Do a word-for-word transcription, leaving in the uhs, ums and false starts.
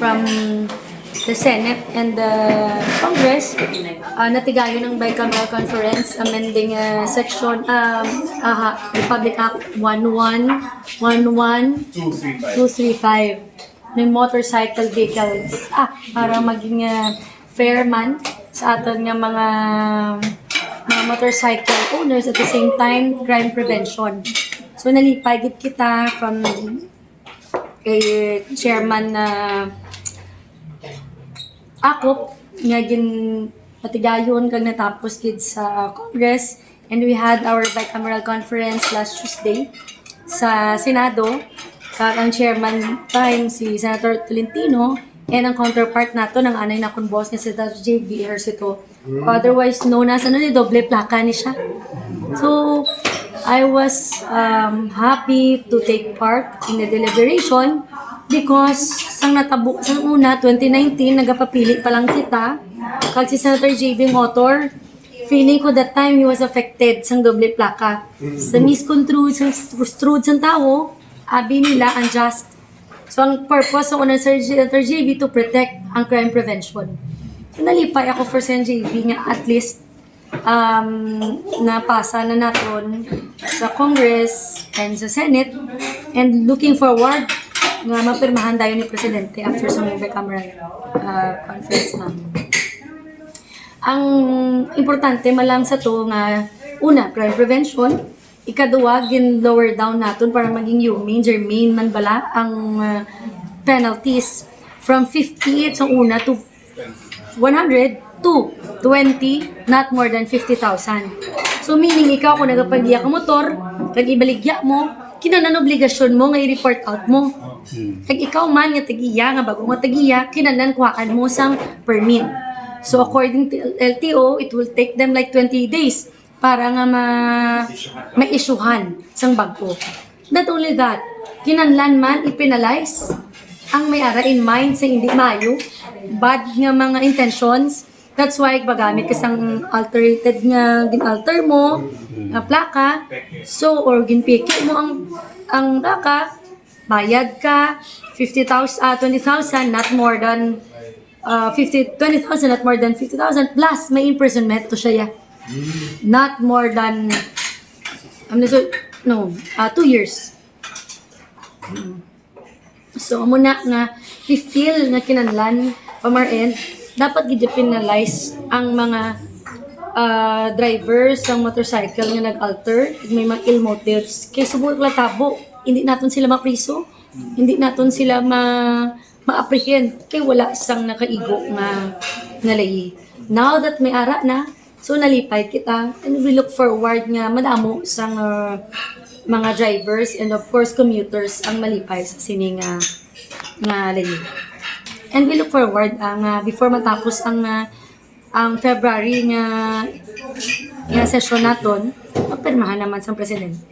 from the Senate and the Congress, uh, natigayon ang bicameral conference amending uh, section, um, aha, Republic Act one one one one two three five, may motorcycle vehicles. Ah, para maging uh, fair man sa aton nga mga mga motorcycle owners, at the same time crime prevention. So nalipay gid kita from kay Chairman na Akop nga gin patigayon kag natapos gid sa Congress, and we had our bicameral conference last Tuesday sa Senado, kag ang chairman time si Senator Tolentino and ang counterpart nato ang anay nakon boss nga si Senator J V Ejercito. Otherwise known as ano ni, doble plaka ni siya. So I was um, happy to take part in the deliberation because sang natabo sang una twenty nineteen, nagapapili pa lang kita, kag si Senator J B ang author. Feeling ko that time he was affected sang doble plaka. Sa misconstrued, sa construed sang tawo, abi nila unjust. So ang purpose sa unang Sir J- Sir J V to protect ang crime prevention. So nalipay ako for Sir J V nga at least um, napasa na naton sa Congress and sa Senate, and looking forward nga mapirmahan dayon ni Presidente after sa mga bicameral uh, conference namin. Ang importante man lang sa to nga una, crime prevention, ikaduha, gin lower down naton para maging humane, germane man bala ang uh, penalties from fifty sa una to one hundred to twenty, not more than fifty thousand. So meaning ikaw kung nagapagiya ka motor, kag ibaligya mo, kinahanglan obligasyon mo nga i-report out mo. Kag ikaw man nga tagiya, nga bago nga tagiya, kinahanglan kuhaan mo sang permit. So according to L T O, it will take them like twenty days para nga ma ma-issuehan sang bag-o. Not only that, kinahanglan man i-penalize ang may ara in mind sa hindi maayo, bad nga mga intentions. That's why magamit ka sang alterated nga gin-alter mo nga plaka, so or ginpiki mo ang ang plaka, bayad ka fifty thousand, ah, twenty thousand, not more than uh, fifty, twenty thousand, not more than fifty thousand, plus may imprisonment to siya. Not more than, ano so, no, uh, two years. So amo na nga we feel nga kinahanglan from our end, dapat gid penalize ang mga uh, drivers sang motorcycle nga nag-alter, may mga ill motives. Kay subong latabo, hindi naton sila mapriso, hindi naton sila ma ma-apprehend kay wala sang nakaigo nga nga layi. Now that may ara na, so nalipay kita, and we look forward nga madamo sang uh, mga drivers and of course commuters ang malipay sa sini nga nga layi. And we look forward ang uh, before matapos ang uh, ang February nga nga session naton, mapirmahan naman sang presidente.